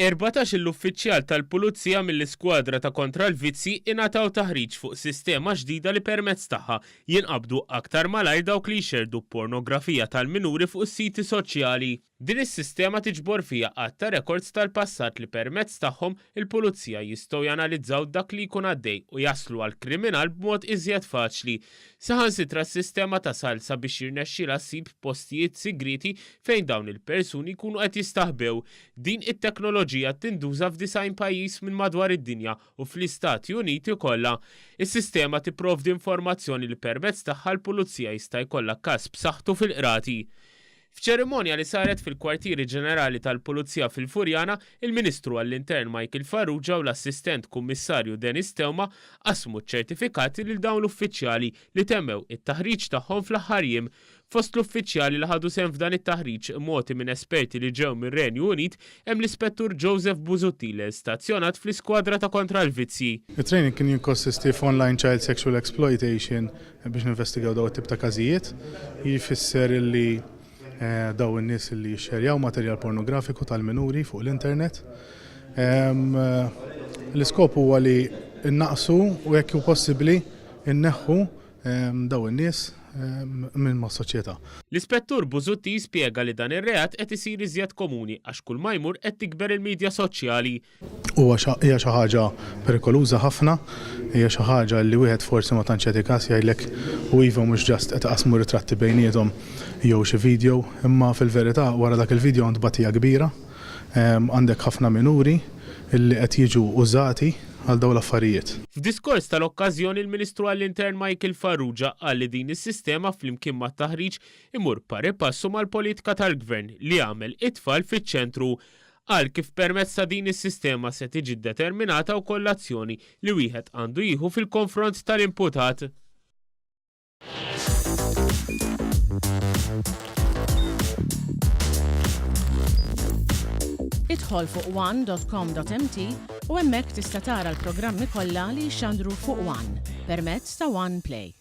14-il uffiċjal tal-Pulizija mill-Iskwadra ta' Kontra l-Vizzji ingħataw taħriġ fuq sistema ġdida li permezz tagħha jinqabdu aktar malajr dawk li jxerrdu pornografija tal-minuri fuq is-siti soċjali. Din is-sistema tiġbor fiha għadd ta' rekords tal-passat li permezz tagħhom il-Pulizija jistgħu janalizzaw dak li jkun għaddej u jaslu għall-kriminal b'mod iżjed faċli. Saħansitra s-sistema tasal sabiex jirnexxielha ssib postijiet sigrieti fejn dawn il-persuni jkunu qed jistaħbew. Din it-teknoloġija tinduża f'90 pajjiż minn madwar id-dinja u fl-Istati Uniti kollha. Is-sistema tipprovdi informazzjoni li permezz tagħha l-Pulizija jista' jkollha każ b'saħħtu fil-qrati. F'ċerimonja li saret fil-Kwartieri Ġenerali tal-Pulizija fil-Furjana, il-Ministru għall-Intern Michael Farrugia u l-Assistent Kummissarju Denis Theuma qasmu ċ-ċertifikati lil dawn l-uffiċjali li temmew it-taħriġ tagħhom fl-aħħar jiem. Fost l-uffiċjali li ħadu sehem f'dan it-taħriġ mogħti minn esperti li ġew mir-Renju Unit hemm l-Ispettur Joseph Busuttil stazzjonat fl-Iskwadra ta' Kontra l-Vizzji. It-training kien jikkonsisti f'online child sexual exploitation biex ninvestigaw dawn it-tip ta' każijiet. Jfisser illi dawn in-nies illi jixxerjaw materjal pornografiku tal-minuri fuq l-internet. L-iskop huwa li nnaqqsu u jekk hu possibbli nneħħu dawn in-nies minn mas-soċjetà. L-Ispettur Busuttil spjega li dan ir-reat qed isir iżjed komuni għax kull ma jmur qed tikber il-midja soċjali. Huwa hija xi ħaġa perikoluża ħafna, hija xi ħaġa li wieħed forsi ma tantx jagħti każ jgħidlek u iva mhux just qed iqassmu ritratti bejniethom jew xi video, imma fil-verità wara dak il-video hemm tbatija kbira, għandek ħafna minuri li qed jiġu użati għal dawn l-affarijiet. F'diskors tal-okkażjoni l-Ministru għall-Intern Michael Farrugia qal li din is-sistema flimkien mat-taħriġ imur pari passu mal-politika tal-Gvern li jagħmel it-tfal fiċ-ċentru. Qal kif permezz ta' din is-sistema se tiġi ddeterminata wkoll l-azzjoni li wieħed għandu jieħu fil-konfront tal-imputat. Idħol fuq one.com.mt u hemmhekk tista' tara l-programmi kollha li jixxandru fuq One permezz ta' One Play.